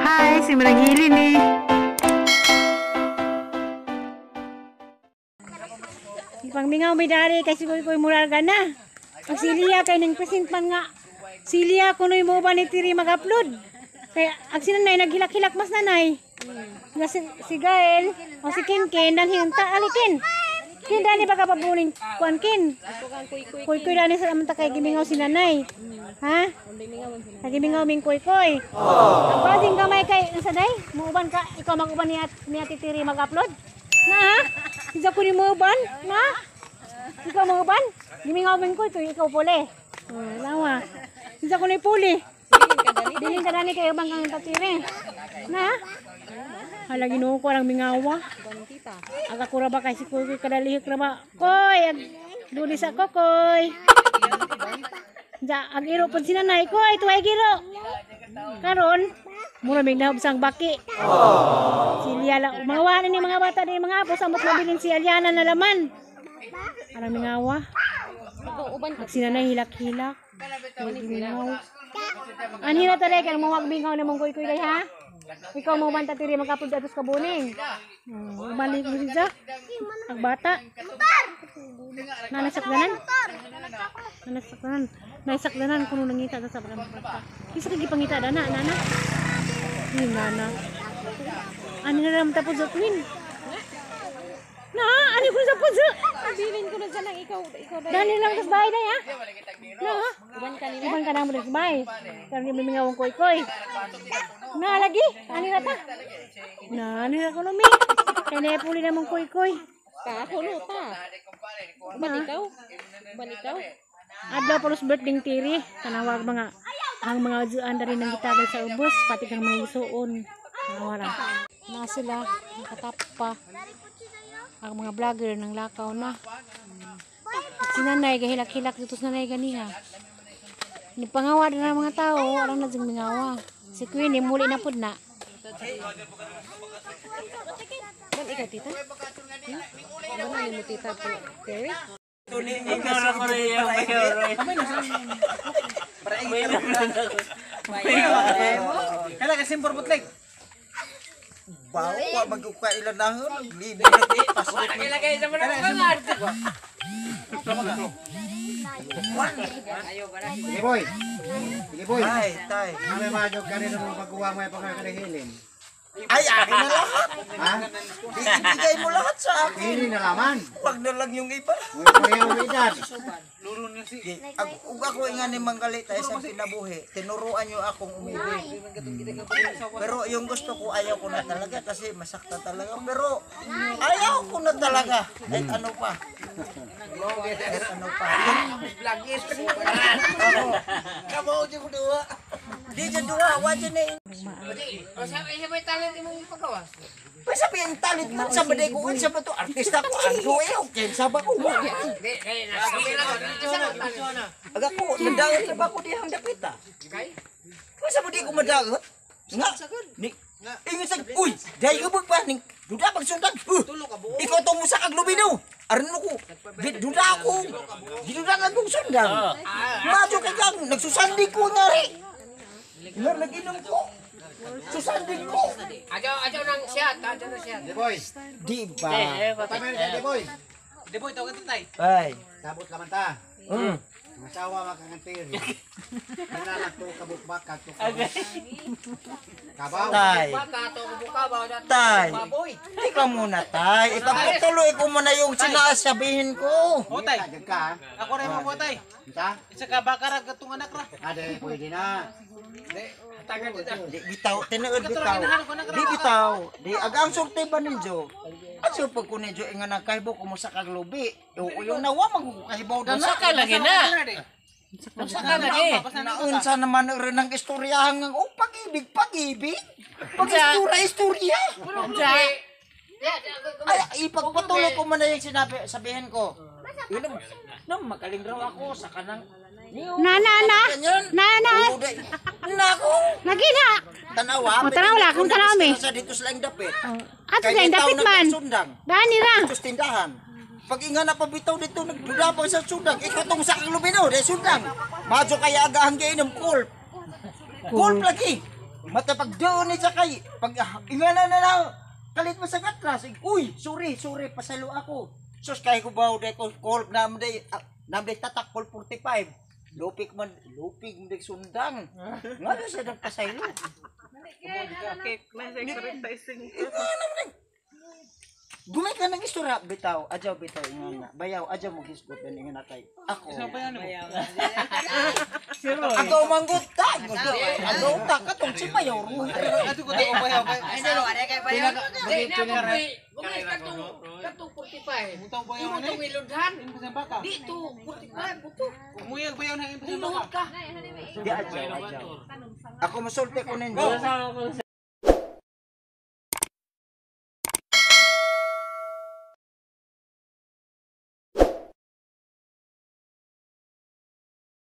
Hi, si Manang ni. Pangmingaw mi dari kay siguro ko'y mural ka na. Ang silya kay nang present man nga. Silya kuno'y mo ba ni Tiri mag-upload. Kaya ang sinanay naghilak-hilak mas nanay. Nga si Gael o si Ken Ken dan hinta alikin. Ken dani ba ka pabuling kuan Ken? Kuy-kuy dani sa amang kay gimingaw si nanay. Ha? Kay gimingaw ming kuy-kuy. Ang basing gamay kay unsa day? Muuban ka ikaw mag-uban ni Ate Tiri mag-upload? Na ha? Isa ko ni muuban? Na? Ikaw muuban? Gimingaw ming kuy-kuy ikaw puli. Oh, lawa. Isa ko ni puli. Bilin ka dani kay ubang kang tatiri. Na? Hala Ginoo ko ang mingawa. Aga ko ra ba kay si Kuy Kuy kadalihik ra ba? Koy, ag duli sa ko koy. Ja, ag iro pud si nanay koy, tuway giro. Karon, mura mig nahub sang baki. Si Lia la umawa na ni mga bata ni mga apo samot mabilin si Aliana na laman. Arang mingawa. Ag si nanay hilak-hilak. Mingaw. Anhi na taray kang mawag mingaw na mong kuy-kuy day ha? Ikaw mo man tatiri magkapod atos kabuning. Oh, balik mo siya. Ang bata. Nanasakdanan. Nanasakdanan. Naisakdanan kuno nangita ta sa mga bata. Kisa kay gipangita dana nana. Ni nana. Ani na lang tapos sa twin. Na, ani ko sa puso. Bilin ko na sa lang ikaw, ikaw na. Dani lang tas bahay day ha. Na. Uban ka nila. Uban ka na mo tas bahay. Karon di mingaw ang koy-koy. Na lagi, ani ra ta. Na ani ra kuno mi. Kay na puli na mong koy-koy. Ta, ako no, ta. Uban ikaw? Uban ikaw? Adlaw pulos birthday tiri, tanawag mga ang mga ujuan dari nang gitagay sa ubos, pati kang mga isuon. Tanawa ra. Na sila nakatapa. Ang mga vlogger nang lakaw na. At si nanay gahilak-hilak dito sa nanay ganiha. Ni pangawa na ng mga tao, aron na jung mingawa. Si Queen ni muli na pud na. Uban ikaw, tita? Uban na ni mo, tita, Terry? Kala kasi butlay. Bawa magkukailan na libo na pasok. Sige boy. Sige boy. Ay, tay. May mga ka rin ang pagkuha mo yung pagkakahilin. Ay, akin na lahat. Ha? Ibigay mo lahat sa akin. Hilin na laman. Wag na lang yung iba. May pareho ng edad. Ug ako nga ni Manggali tayo sa kinabuhi, tinuruan niyo akong umibig. Pero yung gusto ko, ayaw ko na talaga kasi masakta talaga. Pero ayaw ko na talaga. Kahit ano pa. Kahit ano pa. Di dyan duwa, wa dyan eh. Pa sabi ang talent man sa baday ko, sa ba to artista ko, ang duwe, okay, sa ba ko. Aga ko, nadaot na ba ko dihang dapita? Pa sa di ko madaot? Nga, ni, ingon sa, uy, dahil ka pa, ning, duda pagsundan, ikaw to mo sa kaglubino, aron mo ko, di, duda ako, di duda lang kong sundan. Madyo kay kang, nagsusandi ko nga rin. Nga, nag-inom ko. Susandin ko. Ajaw nang siya, ajaw nang siya. Sige boy. Di ba? Tama rin sige boy. Di boy, tawag tay. Ay. Sabot laman ta. Ang asawa makakantiri. Nanalak to kabukbak to kabuk. Kabaw. Tay. Baka to buka ba dat. Tay. Baboy. Teka muna, tay. Ipagpatuloy ko muna yung sinasabihin ko. O tay. Diyan ka. Ako rin mo tay. Kita? Isa ka bakara gatong anak ra. Ade, pwede na. Di bitaw, tinuod bitaw. Di bitaw. Di aga ang sulti ba ninyo? Ang sulti ko ninyo inga nagkahibaw ko mo sa kaglubi. Oo, yung nawa magkukahibaw na na. Saka lagi na. Saka lagi. Naunsa naman rin ang istoryahan ng oh, pag-ibig, pag-ibig. Pag-istorya, istorya. Ay, ipagpatuloy ko muna yung sinabi, sabihin ko. Yun, no, magaling raw ako sa kanang Na na na. Ganyan. Na na. Nako. Nagina. Tanawa. Oh, tanaw la, kung tanaw mi. Sa dito sila ang dapit. Ato sa dapit man. Sundang. Dani ra. Dito sa tindahan. Pag inga na pabitaw dito, nagduda pa sa sundang. Ikaw tong sa kalubino, de sundang. Madyo kaya agahang gainom, kulp. Kulp lagi. Mata pag doon ni sa kay pag ingana na lang kalit mo sa katras. Uy, sorry, sorry, pasalo ako. Sus kay ko baw day ko call na mo day na day tatak call 45. Lupik man, lupig mo day sundang. Nga na siya nagpasaylo. Gumay ka ng istorya, bitaw, adyaw bitaw, ingana. Bayaw, adyaw mo gisgot, ingana kay. Ako. Agaw manggut ta. Agaw ta katong si Bayaw Ruhi. Ato ko tayo bayaw kay. Di na mo gumalis katong katong 45. Mutaw bayaw Imo ni. tong iludhan. Imposan baka. Di to 45 buto. Muyag bayaw na imposan Tinuod baka. ka. Di adyaw, adyaw. Ako musulti ko ninyo.